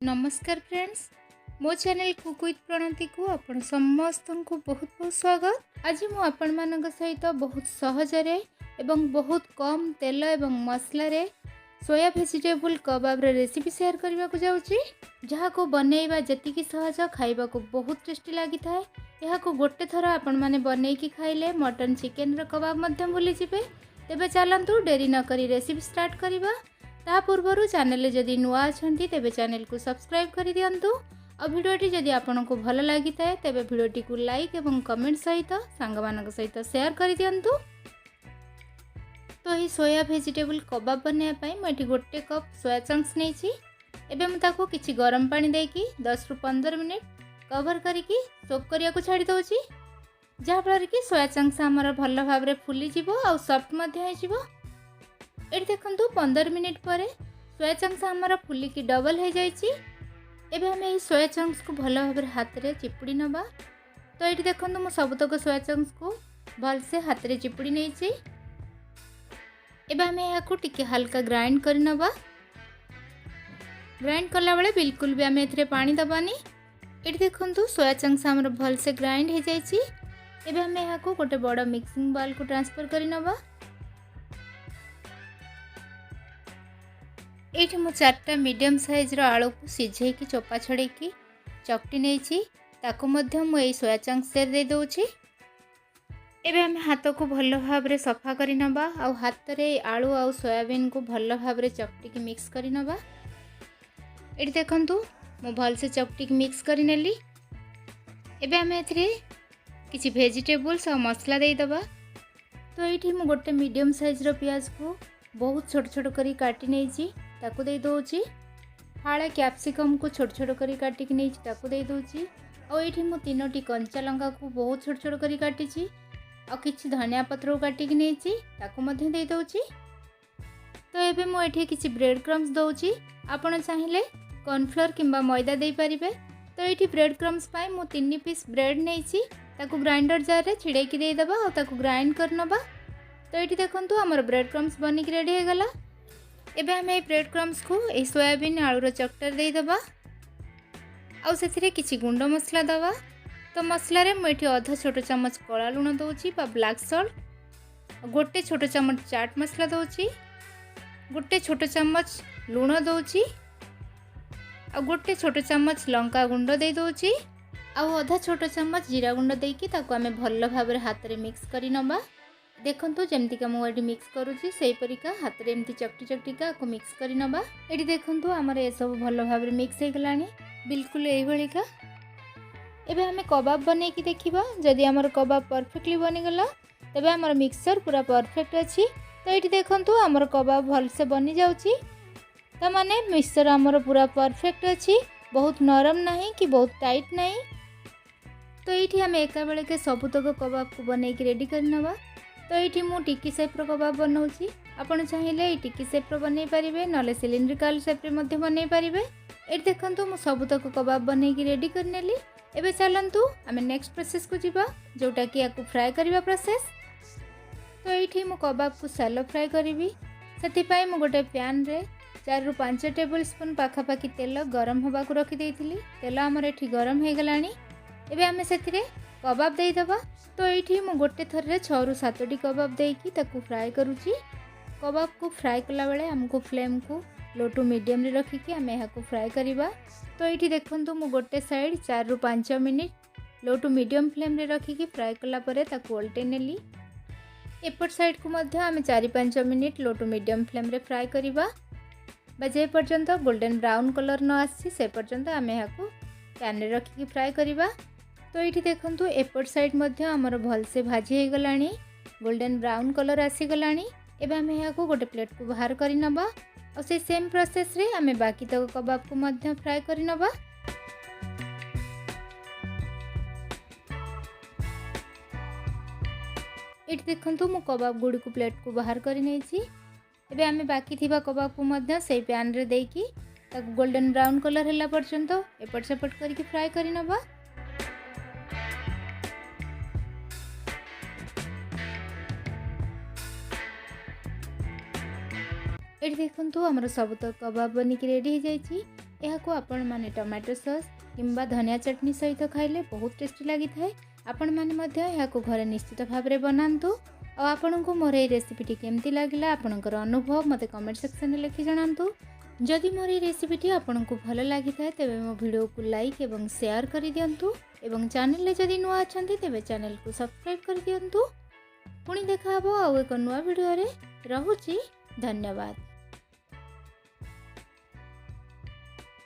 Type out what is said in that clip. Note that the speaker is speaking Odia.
ନମସ୍କାର ଫ୍ରେଣ୍ଡସ୍, ମୋ ଚ୍ୟାନେଲ୍ କୁକ୍ ୱିଥ୍ ପ୍ରଣତିକୁ ଆପଣ ସମସ୍ତଙ୍କୁ ବହୁତ ବହୁତ ସ୍ୱାଗତ। ଆଜି ମୁଁ ଆପଣମାନଙ୍କ ସହିତ ବହୁତ ସହଜରେ ଏବଂ ବହୁତ କମ୍ ତେଲ ଏବଂ ମସଲାରେ ସୋୟା ଭେଜିଟେବୁଲ୍ କବାବର ରେସିପି ସେୟାର କରିବାକୁ ଯାଉଛି, ଯାହାକୁ ବନେଇବା ଯେତିକି ସହଜ, ଖାଇବାକୁ ବହୁତ ଟେଷ୍ଟି ଲାଗିଥାଏ। ଏହାକୁ ଗୋଟେ ଥର ଆପଣମାନେ ବନେଇକି ଖାଇଲେ ମଟନ୍ ଚିକେନର କବାବ ମଧ୍ୟ ଭୁଲିଯିବେ। ତେବେ ଚାଲନ୍ତୁ, ଡେରି ନକରି ରେସିପି ଷ୍ଟାର୍ଟ କରିବା। ତା ପୂର୍ବରୁ ଚ୍ୟାନେଲରେ ଯଦି ନୂଆ ଅଛନ୍ତି, ତେବେ ଚ୍ୟାନେଲକୁ ସବସ୍କ୍ରାଇବ୍ କରିଦିଅନ୍ତୁ ଆଉ ଭିଡ଼ିଓଟି ଯଦି ଆପଣଙ୍କୁ ଭଲ ଲାଗିଥାଏ, ତେବେ ଭିଡ଼ିଓଟିକୁ ଲାଇକ୍ ଏବଂ କମେଣ୍ଟ ସହିତ ସାଙ୍ଗମାନଙ୍କ ସହିତ ସେୟାର କରିଦିଅନ୍ତୁ। ତ ଏହି ସୋୟା ଭେଜିଟେବୁଲ୍ କବାବ ବନାଇବା ପାଇଁ ମୁଁ ଏଠି ଗୋଟେ କପ୍ ସୋୟା ଚଙ୍କ୍ସ ନେଇଛି। ଏବେ ମୁଁ ତାକୁ କିଛି ଗରମ ପାଣି ଦେଇକି 10ରୁ 15 ମିନିଟ୍ କଭର୍ କରିକି ସୋକ୍ କରିବାକୁ ଛାଡ଼ି ଦେଉଛି, ଯାହାଫଳରେ କି ସୋୟା ଚଙ୍କ୍ସ ଆମର ଭଲ ଭାବରେ ଫୁଲିଯିବ ଆଉ ସଫ୍ଟ ମଧ୍ୟ ହେଇଯିବ। ଏଠି ଦେଖନ୍ତୁ, 15 ମିନିଟ୍ ପରେ ସୋୟା ଚଙ୍କ୍ସ ଆମର ଫୁଲିକି ଡବଲ୍ ହେଇଯାଇଛି। ଏବେ ଆମେ ଏହି ସୋୟା ଚଙ୍କ୍ସକୁ ଭଲ ଭାବରେ ହାତରେ ଚିପୁଡ଼ି ନେବା। ତ ଏଇଠି ଦେଖନ୍ତୁ, ମୁଁ ସବୁତକ ସୋୟା ଚଙ୍କ୍ସକୁ ଭଲସେ ହାତରେ ଚିପୁଡ଼ି ନେଇଛି। ଏବେ ଆମେ ଏହାକୁ ଟିକେ ହାଲକା ଗ୍ରାଇଣ୍ଡ କରିନେବା। ଗ୍ରାଇଣ୍ଡ କଲାବେଳେ ବିଲକୁଲ ବି ଆମେ ଏଥିରେ ପାଣି ଦେବାନି। ଏଠି ଦେଖନ୍ତୁ, ସୋୟା ଚଙ୍କ୍ସ ଆମର ଭଲସେ ଗ୍ରାଇଣ୍ଡ ହେଇଯାଇଛି। ଏବେ ଆମେ ଏହାକୁ ଗୋଟେ ବଡ଼ ମିକ୍ସିଂ ବାଉଲକୁ ଟ୍ରାନ୍ସଫର୍ କରିନେବା। ଏଇଠି ମୁଁ ଚାରିଟା ମିଡ଼ିୟମ୍ ସାଇଜ୍ର ଆଳୁକୁ ସିଝେଇକି ଚୋପା ଛଡ଼େଇକି ଚକଟି ନେଇଛି। ତାକୁ ମଧ୍ୟ ମୁଁ ଏଇ ସୋୟା ଚଙ୍କ୍ସରେ ଦେଇଦେଉଛି। ଏବେ ଆମେ ହାତକୁ ଭଲ ଭାବରେ ସଫା କରିନେବା ଆଉ ହାତରେ ଏଇ ଆଳୁ ଆଉ ସୋୟାବିନ୍କୁ ଭଲ ଭାବରେ ଚକଟିକି ମିକ୍ସ କରିନେବା। ଏଠି ଦେଖନ୍ତୁ, ମୁଁ ଭଲସେ ଚକଟିକି ମିକ୍ସ କରିନେଲି। ଏବେ ଆମେ ଏଥିରେ କିଛି ଭେଜିଟେବୁଲ୍ସ ଆଉ ମସଲା ଦେଇଦେବା। ତ ଏଇଠି ମୁଁ ଗୋଟେ ମିଡ଼ିୟମ୍ ସାଇଜ୍ର ପିଆଜକୁ ବହୁତ ଛୋଟ ଛୋଟ କରି କାଟି ନେଇଛି, ତାକୁ ଦେଇଦେଉଛି। ଫାଳେ କ୍ୟାପ୍ସିକମ୍କୁ ଛୋଟ ଛୋଟ କରି କାଟିକି ନେଇଛି, ତାକୁ ଦେଇଦେଉଛି। ଆଉ ଏଇଠି ମୁଁ ତିନୋଟି କଞ୍ଚା ଲଙ୍କାକୁ ବହୁତ ଛୋଟ ଛୋଟ କରି କାଟିଛି ଆଉ କିଛି ଧନିଆ ପତ୍ରକୁ କାଟିକି ନେଇଛି, ତାକୁ ମଧ୍ୟ ଦେଇଦେଉଛି। ତ ଏବେ ମୁଁ ଏଠି କିଛି ବ୍ରେଡ଼୍ କ୍ରମ୍ସ ଦେଉଛି। ଆପଣ ଚାହିଁଲେ କର୍ଣ୍ଣଫ୍ଲୋର୍ କିମ୍ବା ମଇଦା ଦେଇପାରିବେ। ତ ଏଇଠି ବ୍ରେଡ଼୍ କ୍ରମ୍ସ ପାଇଁ ମୁଁ ତିନି ପିସ୍ ବ୍ରେଡ଼୍ ନେଇଛି। ତାକୁ ଗ୍ରାଇଣ୍ଡର ଜାର୍ରେ ଛିଡ଼େଇକି ଦେଇଦେବା ଆଉ ତାକୁ ଗ୍ରାଇଣ୍ଡ କରିନେବା। ତ ଏଇଠି ଦେଖନ୍ତୁ, ଆମର ବ୍ରେଡ଼୍ କ୍ରମ୍ସ ବନିକି ରେଡ଼ି ହେଇଗଲା। ଏବେ ଆମେ ଏଇ ବ୍ରେଡ଼୍ କ୍ରମ୍ସକୁ ଏଇ ସୋୟାବିନ୍ ଆଳୁର ଚକଟାରେ ଦେଇଦେବା ଆଉ ସେଥିରେ କିଛି ଗୁଣ୍ଡ ମସଲା ଦେବା। ତ ମସଲାରେ ମୁଁ ଏଠି ଅଧ ଛୋଟ ଚାମଚ କଳା ଲୁଣ ଦେଉଛି ବା ବ୍ଲାକ୍ ସଲ୍ଟ, ଗୋଟେ ଛୋଟ ଚାମଚ ଚାଟ୍ ମସଲା ଦେଉଛି, ଗୋଟେ ଛୋଟ ଚାମଚ ଲୁଣ ଦେଉଛି ଆଉ ଗୋଟେ ଛୋଟ ଚାମଚ ଲଙ୍କା ଗୁଣ୍ଡ ଦେଇଦେଉଛି ଆଉ ଅଧା ଛୋଟ ଚାମଚ ଜିରା ଗୁଣ୍ଡ ଦେଇକି ତାକୁ ଆମେ ଭଲ ଭାବରେ ହାତରେ ମିକ୍ସ କରି ନେବା। ଦେଖନ୍ତୁ, ଯେମିତିକା ମୁଁ ଏଠି ମିକ୍ସ କରୁଛି, ସେଇପରିକା ହାତରେ ଏମିତି ଚକଟି ଚକଟିକା ଆକୁ ମିକ୍ସ କରି ନେବା। ଏଠି ଦେଖନ୍ତୁ, ଆମର ଏସବୁ ଭଲ ଭାବରେ ମିକ୍ସ ହେଇଗଲାଣି, ବିଲକୁଲ ଏଇଭଳିକା। ଏବେ ଆମେ କବାବ ବନେଇକି ଦେଖିବା। ଯଦି ଆମର କବାବ ପରଫେକ୍ଟଲି ବନିଗଲା, ତେବେ ଆମର ମିକ୍ସଚର ପୁରା ପରଫେକ୍ଟ ଅଛି। ତ ଏଇଠି ଦେଖନ୍ତୁ, ଆମର କବାବ ଭଲସେ ବନିଯାଉଛି। ତାମାନେ ମିକ୍ସଚର ଆମର ପୁରା ପରଫେକ୍ଟ ଅଛି, ବହୁତ ନରମ ନାହିଁ କି ବହୁତ ଟାଇଟ୍ ନାହିଁ। ତ ଏଇଠି ଆମେ ଏକାବେଳକେ ସବୁତକ କବାବକୁ ବନେଇକି ରେଡ଼ି କରିନେବା। ତ ଏଇଠି ମୁଁ ଟିକି ସେପ୍ର କବାବ ବନାଉଛି। ଆପଣ ଚାହିଁଲେ ଏଇ ଟିକି ସେପ୍ର ବନେଇ ପାରିବେ, ନହେଲେ ସିଲିଣ୍ଡ୍ରିକାଲ ସେପ୍ରେ ମଧ୍ୟ ବନେଇ ପାରିବେ। ଏଇଠି ଦେଖନ୍ତୁ, ମୁଁ ସବୁତକ କବାବ ବନେଇକି ରେଡ଼ି କରିନେଲି। ଏବେ ଚାଲନ୍ତୁ, ଆମେ ନେକ୍ସଟ ପ୍ରୋସେସ୍କୁ ଯିବା, ଯେଉଁଟାକି ୟାକୁ ଫ୍ରାଏ କରିବା ପ୍ରୋସେସ୍। ତ ଏଇଠି ମୁଁ କବାବକୁ ସାଲୋ ଫ୍ରାଏ କରିବି। ସେଥିପାଇଁ ମୁଁ ଗୋଟେ ପ୍ୟାନ୍ରେ 4ରୁ 5 ଟେବୁଲ୍ ସ୍ପୁନ୍ ପାଖାପାଖି ତେଲ ଗରମ ହେବାକୁ ରଖିଦେଇଥିଲି। ତେଲ ଆମର ଏଠି ଗରମ ହେଇଗଲାଣି। ଏବେ ଆମେ ସେଥିରେ କବାବ ଦେଇଦେବା। ତ ଏଇଠି ମୁଁ ଗୋଟେ ଥରରେ 6ରୁ 7ଟି କବାବ ଦେଇକି ତାକୁ ଫ୍ରାଏ କରୁଛି। କବାବକୁ ଫ୍ରାଏ କଲାବେଳେ ଆମକୁ ଫ୍ଲେମ୍କୁ ଲୋ ଟୁ ମିଡ଼ିୟମ୍ରେ ରଖିକି ଆମେ ଏହାକୁ ଫ୍ରାଏ କରିବା। ତ ଏଇଠି ଦେଖନ୍ତୁ, ମୁଁ ଗୋଟେ ସାଇଡ଼୍ 4ରୁ 5 ମିନିଟ୍ ଲୋ ଟୁ ମିଡ଼ିୟମ୍ ଫ୍ଲେମ୍ରେ ରଖିକି ଫ୍ରାଏ କଲା ପରେ ତାକୁ ଓଲଟେଇ ନେଲି। ଏପଟ ସାଇଡ଼୍କୁ ମଧ୍ୟ ଆମେ 4-5 ମିନିଟ୍ ଲୋ ଟୁ ମିଡ଼ିୟମ୍ ଫ୍ଲେମ୍ରେ ଫ୍ରାଏ କରିବା ବା ଯେ ପର୍ଯ୍ୟନ୍ତ ଗୋଲ୍ଡେନ୍ ବ୍ରାଉନ୍ କଲର୍ ନ ଆସିଛି, ସେ ପର୍ଯ୍ୟନ୍ତ ଆମେ ଏହାକୁ ପ୍ୟାନ୍ରେ ରଖିକି ଫ୍ରାଏ କରିବା। ତ ଏଇଠି ଦେଖନ୍ତୁ, ଏପଟ ସାଇଡ଼୍ ମଧ୍ୟ ଆମର ଭଲସେ ଭାଜି ହେଇଗଲାଣି, ଗୋଲ୍ଡେନ୍ ବ୍ରାଉନ୍ କଲର୍ ଆସିଗଲାଣି। ଏବେ ଆମେ ଏହାକୁ ଗୋଟେ ପ୍ଲେଟ୍କୁ ବାହାର କରିନେବା ଆଉ ସେଇ ସେମ୍ ପ୍ରୋସେସ୍ରେ ଆମେ ବାକି ତକ କବାବକୁ ମଧ୍ୟ ଫ୍ରାଏ କରିନେବା। ଏଇଠି ଦେଖନ୍ତୁ, ମୁଁ କବାବ ଗୁଡ଼ିକୁ ପ୍ଲେଟ୍କୁ ବାହାର କରି ନେଇଛି। ଏବେ ଆମେ ବାକି ଥିବା କବାବକୁ ମଧ୍ୟ ସେଇ ପ୍ୟାନ୍ରେ ଦେଇକି ତାକୁ ଗୋଲ୍ଡେନ୍ ବ୍ରାଉନ୍ କଲର୍ ହେଲା ପର୍ଯ୍ୟନ୍ତ ଏପଟ ସେପଟ କରିକି ଫ୍ରାଏ କରିନେବା। ଏଠି ଦେଖନ୍ତୁ, ଆମର ସବୁତକ କବାବ ବନିକି ରେଡ଼ି ହେଇଯାଇଛି। ଏହାକୁ ଆପଣମାନେ ଟମାଟୋ ସସ୍ କିମ୍ବା ଧନିଆ ଚଟଣି ସହିତ ଖାଇଲେ ବହୁତ ଟେଷ୍ଟି ଲାଗିଥାଏ। ଆପଣମାନେ ମଧ୍ୟ ଏହାକୁ ଘରେ ନିଶ୍ଚିତ ଭାବରେ ବନାନ୍ତୁ ଆଉ ଆପଣଙ୍କୁ ମୋର ଏଇ ରେସିପିଟି କେମିତି ଲାଗିଲା, ଆପଣଙ୍କର ଅନୁଭବ ମୋତେ କମେଣ୍ଟ ସେକ୍ସନରେ ଲେଖି ଜଣାନ୍ତୁ। ଯଦି ମୋର ଏଇ ରେସିପିଟି ଆପଣଙ୍କୁ ଭଲ ଲାଗିଥାଏ, ତେବେ ମୋ ଭିଡ଼ିଓକୁ ଲାଇକ୍ ଏବଂ ସେୟାର କରିଦିଅନ୍ତୁ ଏବଂ ଚ୍ୟାନେଲରେ ଯଦି ନୂଆ ଅଛନ୍ତି, ତେବେ ଚ୍ୟାନେଲକୁ ସବସ୍କ୍ରାଇବ୍ କରିଦିଅନ୍ତୁ। ପୁଣି ଦେଖା ହେବ ଆଉ ଏକ ନୂଆ ଭିଡ଼ିଓରେ। ରହୁଛି, ଧନ୍ୟବାଦ।